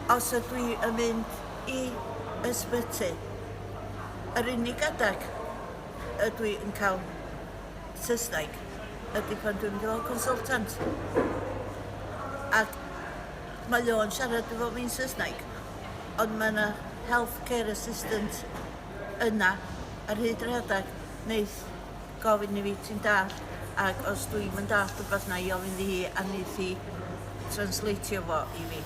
Os ydw i yn mynd i ysbyty, yr unig adag ydw i yn cael Saesneg ydy pan dwi'n mynd i weld consultant. Ac mae o'n siarad efo fi'n Saesneg, ond mae yna healthcare assistant yna ar hyd yr adag neith gofyn i fi ti'n dallt ac os dwi'm yn dallt rwbath na i ofyn iddi hi a neith hi translatio fo i fi.